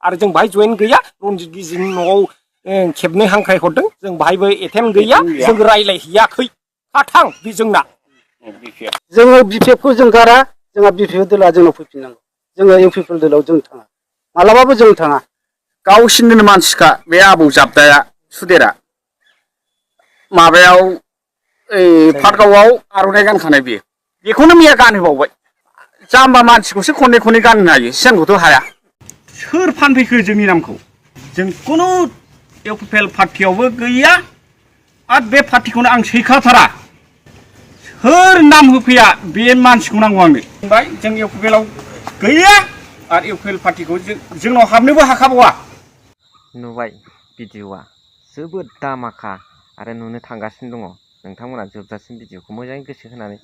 आरो जों बाहाय जयेन गैया रनजित गिजिनि न'आव खेबनै हांख्राय हरदों जों बाहायबो एटेम्प गैया जों रायलायहैयाखै थां बे जोंना जोङो बिपिएफखौ जों गारा जोंहा बिपिएफ दोला जोंनाव फैफिननांगौ जोङो इउपिपिएल दोलाव जों थाङा मालाबाबो जों थाङा गावसिनिनो मानसिखा बे आबौ जाबदाया सुदेरा माबायाव पाटगावआव आर'नाइ गानखानाय बेखौनो मैया गानहोबावबाय जाम्बा मानसिखौसो खननै खननै गाननो हायो सिगांखौथ' हाया सोर फानफैखो जोंनि नामखौ जों खुनु इउपिपिएल पार्टियावबो गैया आरो बे पार्टिखौनो आं सैखाथारा सोर नाम होफैया बे मानसिखौ नांगौ आंनो बुंबाय जों इउपिपिएलआव गैया आरो इउपिपिएल पार्टिखौ जोंनाव हाबनोबो हाखाबावा नुबाय भिडिअआ जोबोद दामाखा आरो नुनो थांगासिनो दङ नोंथांमोना जोबजासिम भिडिअखौ मोजाङै गोसो होनानै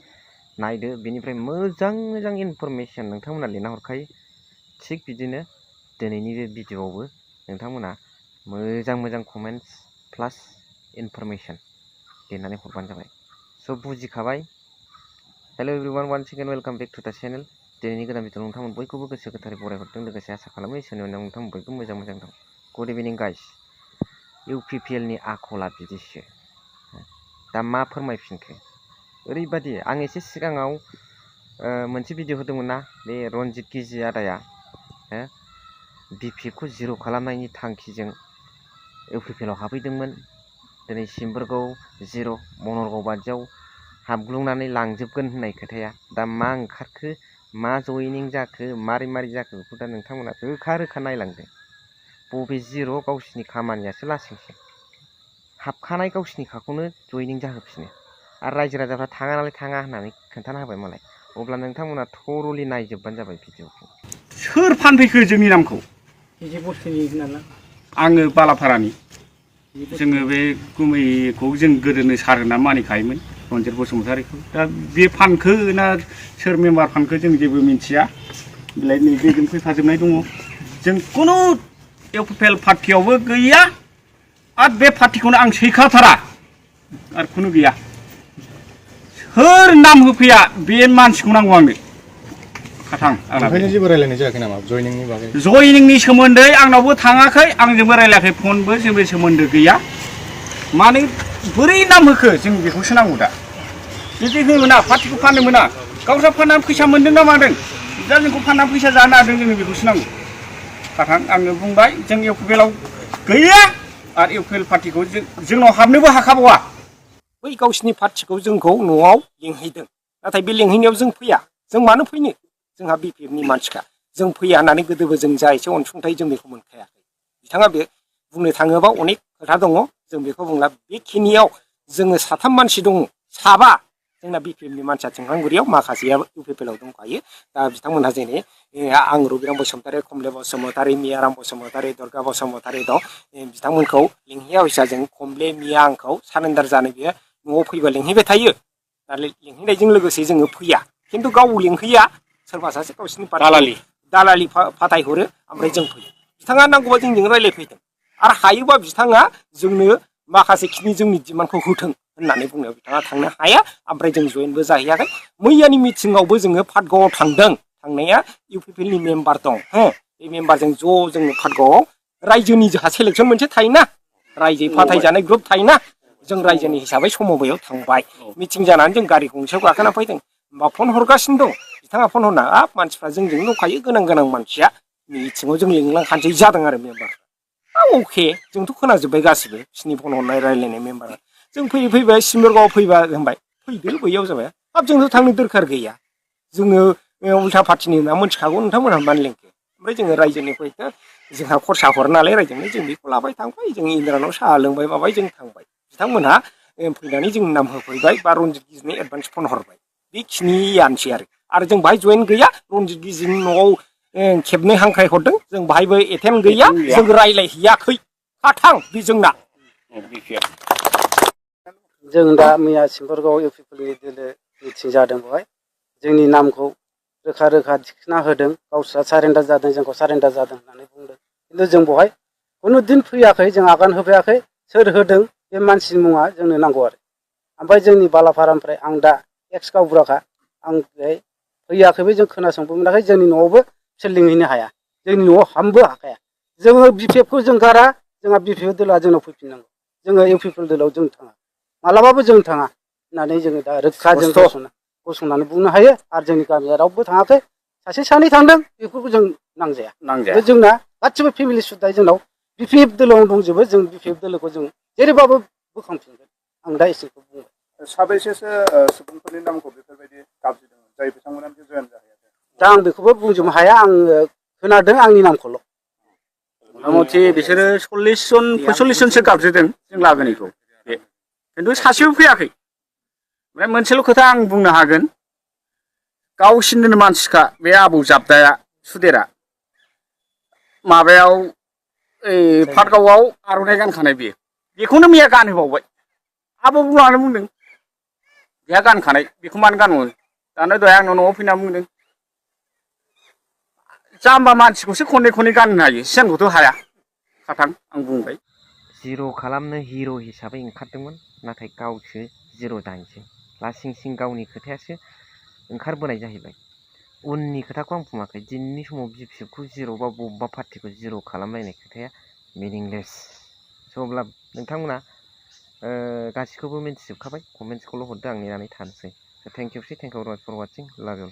नायदो बेनिफ्राय मोजां मोजां इनफरमेसन नोंथांमोना लिरना हरखायो थिग बिदिनो दिनैनि बे भिडिअआवबो नोंथांमोना मोजां मोजां कमेन्ट्स प्लास इनफरमेसन लिरनानै हरबानो जाबाय स' बुजिखाबाय hello' everyone one second welcome back to the channel दिनैनि गोदान भिडिअ नोंथांमोन बयखौबो गोसो गोथारै बरायहरदों लोगोसे आसा खालामो इसोरनि अननायाव नोंथांमोन बयबो मोजां मोजां दं गुड इभिनिं गाइस इउपिपिएलनि आखला बिदिसो दा मा फोरमायफिनखो ओरैबादि आं एसे सिगाङाव मोनसे भिडिअ होदोंमोन ना बे रनजित गिजि आदाया बिपिएफखौ जिर' खालामनायनि थांखिजों इउपिपिएलआव हाबफैदोंमोन दिनै सिम्बोरगाव जिर' मनरगाव बादियाव हाबग्लुंनानै लांजोबगोन होननाय खोथाया दा मा ओंखारखो मा जयनिं जाखो मारै मारै जाखो बेखौ दा नोंथांमोना रोखा रोखा नायलांदो बबे जिर' गावसिनि खामानियासो लासिंसिं हाबखानाय गावसिनि खाखौनो जयनिं जाहोफिनो आरो रायजो राजाफ्रा थाङा नालाय थाङा होननानै खोन्थाना होबाय मालाय अब्ला नोंथांमोना थरलि नायजोबबानो जाबाय भिडिअखौ सोर फानफैखो जोंनि नामखौ आङो बालाफारानि जोङो बे गुमैखौ जों गोदोनो सार होनना मानिखायोमोन रनजित बसुमतारिखौ दा बे फानखो ना सोर मेम्बार फानखो जों जेबो मिथिया बिलाय नैबेजों फैफाजोबनाय दङ जों खुनु इउपिपिएल पार्टियावबो गैया आरो बे पार्टिखौनो आं सैखाथारा आरो खुनु गैया सोर नाम होफैया बे मानसिखौ नांगौ आंनो खाथां ओंखायनो जेबो रायलायनाय जायाखै नामा जयनिंनि बागै जयनिंनि सोमोन्दै आंनावबो थाङाखै आंजोंबो रायलायाखै फनबो जेबो सोमोन्दो गैया माने बोरै नाम होखो जों बेखौसो नांगौ दा बिदि होनो मोना पार्टिखौ फाननो मोना गावस्रा फाननानै फैसा मोन्दों ना मादों दा जोंखौ फाननानै फैसा जानो हादों जोंनो बेखौसो नांगौ खाथां आङो बुंबाय जों इउपिपिएलआव गैया आरो इउपिपिएल पार्टिखौ जोंनाव हाबनोबो हाखाबावा बै गावसिनि पार्टिखौ जोंखौ न'आव लिंहैदों नाथाय बे लिंहैनायाव जों फैया जों मानो फैनो जोंहा बिपिएफनि मानसिखा जों फैया होननानै गोदोबो जों जा एसे अनसुंथाइ जों बेखौ मोनखायाखै बिथाङा बे बुंनो थाङोबा अनेक खोथा दङ जों बेखौ बुंला बेखिनियाव जोङो साथाम मानसि दङ साबा जोंना बिपिएफनि मानसिया थिंखांगुरियाव माखासेया इउपिपिएलआव दंखायो दा बिथांमोनहा जेरै आं रबिराम बसुमतारी कमले बसुमतारी मियाराम बसुमतारी दुर्गा बसुमतारी दं बिथांमोनखौ लिंहैया फैसा जों कमले मिया आंखौ सारेन्डार जानो बियो न'आव फैबा लिंहैबाय थायो दा लिंहैनायजों लोगोसे जोङो फैया खिन्थु गाव लिंहैया सोरबा सासे गावसिनि दालालि फाथायहरो ओमफ्राय जों फैयो बिथाङा नांगौबा जोंजों रायलायफैदों आरो हायोबा बिथाङा जोंनो माखासे खिनि जोंनि डिमान्डखौ होथों होननानै बुंनायाव बिथाङा थांनो हाया ओमफ्राय जों जयेनबो जाहैयाखै मैयानि मिटिङावबो जोङो पाटगावआव थांदों थांनाया इउपिपिएलनि मेम्बार दं बे मेम्बारजों ज' जोङो पाटगावआव रायजोनि जोंहा सेलेक्सन मोनसे थायोना रायजो फाथायजानाय ग्रुप थायोना जों रायजोनि हिसाबै समबायाव थांबाय मिटिं जानानै जों गारि गंसेयाव गाखोना फैदों होमबा फन हरगासिनो दं बिथाङा फन हरना मानसिफ्रा जोंजों दंखायो गोनां गोनां मानसिया मिटिङाव जों लिंलांखानोसै जादों आरो मेम्बार अके जोंथ' खोनाजोब्बाय गासिबो बिसिनि फन हरनाय रायलायनाय मेम्बारा जों फैबाय सिम्बोरगावआव फैबा होनबाय फैदो बैयाव जाबाय हाब जोंथ' थांनो दरखार गैया जोङो उल्था पार्टिनि होनना मोनथिखागौ नोंथांमोनहा मानो लिंखो ओमफ्राय जोङो रायजोनि फैखो जोंहा खरसा हरो नालाय रायजोनो जों बेखौ लाबाय थांबाय जों इन्द्रानाव साहा लोंबाय माबाय जों थांबाय बिथांमोनहा फैनानै जोंनि नाम होफैबाय बा रनजित गिजिनो एडभान्स फन हरबाय बेखिनियानोसै आरो जों बाहाय जयेन गैया रनजित गिजिनि न'आव खेबनै हांख्राय हरदों जों बाहायबो एटेम्प गैया जों रायलायहैयाखै थां बे जोंना जों दा मैया सिम्बोरगाव इउपिपिएलनि दोलो मिटिं जादों बेवहाय जोंनि नामखौ रोखा रोखा दिखोना होदों गावस्रा सारेन्डार जादों जोंखौ सारेन्डार जादों होननानै बुंदों खिन्थु जों बेवहाय खुनु दिन फैयाखै जों आगान होफैयाखै सोर होदों बे मानसिनि मुङा जोंनो नांगौ आरो ओमफ्राय जोंनि बालाफारानिफ्राय आं दा एक्स गावबुराखा आं बेहाय फैयाखैबो जों खोनासंबो मोनाखै जोंनि न'आवबो बिसोर लिंहैनो हाया जोंनि न'आव हाबनोबो हाखाया जोङो BPF खौ जों गारा जोंहा BPF दोलोआ जोंनाव फैफिननांगौ जोङो UPPL दोलोआव जों थाङा मालाबाबो जों थाङा होननानै जोङो दा रोखा जों गसंनानै बुंनो हायो आरो जोंनि गामिया रावबो थाङाखै सासे सानै थांदों बेफोरखौ जों नांजाया जोंना गासिबो फेमिलि सुद्धा जोंनाव BPF दोलोआव दंजोबो जों BPF दोलोखौ जों जेरैबाबो बोखांफिनगोन आं दा एसेखौ बुंबाय साबैसेसो सुबुंफोरनि नामखौ बेफोरबायदि गाबज्रिदोंमोन जाय बिथांमोना जयेन जाहैयाखै दा आं बेखौबो बुंजोबनो हाया आं खोनादों आंनि नामखौल' मथा मथि बिसोरो 40 जन 45 जनसो गाबज्रिदों जों लागोनिखौ खिन्थु सासेबो फैयाखै ओमफ्राय मोनसेल' खोथा आं बुंनो हागोन गावसिनिनो मानसिखा बे आबौ जाबदाया सुदेरा माबायाव पाटगावआव आर'नाइ गानखानाय बेखौनो मैया गानहोबावबाय आबौ बुंनानै बुंदों बेहा गानखानाय बेखौ मानो गानबावो दानो दहाय आंनाव न'आव फैनानै बुंदों जाम्बा मानसिखौसो खननै खननै गाननो हायो सियानखौथ' हाया खाथां आं बुंबाय जिर' खालामनो हिर' हिसाबै ओंखारदोंमोन नाथाय गावसो जिर' जानोसै लासिं सिं गावनि खोथायासो ओंखारबोनाय जाहैबाय उननि खोथाखौ आं बुङाखै दिनैनि समाव BPFखौ जिर' बा बबेबा पार्टिखौ जिर' खालामलायनाय खोथाया मिनिंलेस स' अब्ला नोंथांमोना गासिखौबो मिन्थिजोबखाबाय कमेन्ट्सखौल' हरदो आं नेनानै थानोसै थेंक इउ फर वाचिं लाभ इउ